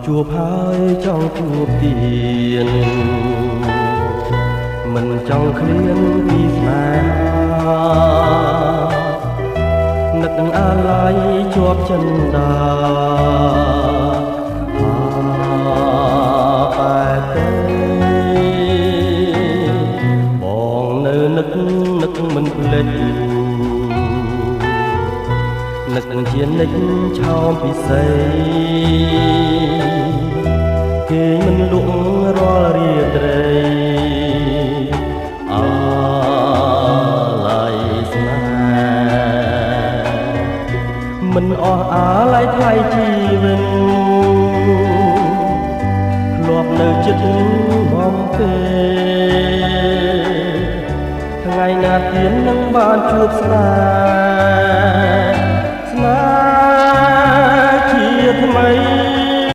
ជួបហើយចង់ជួបទៀតមិនចង់ឃ្លានពីស្នេហានឹកអាល័យជាប់ចិនដាបែទេបងនៅនឹកនឹកមិនភ្លេចនឹកជានិចឆោមពិសីគេមិនលក់រាល់រាត្រីអាល័យស្នេហ៍មិនអស់អាល័យថ្លៃជីវិតធ្លាប់នៅចិត្តបំពេថ្ងៃណាទៀននឹងបានជួបស្នេ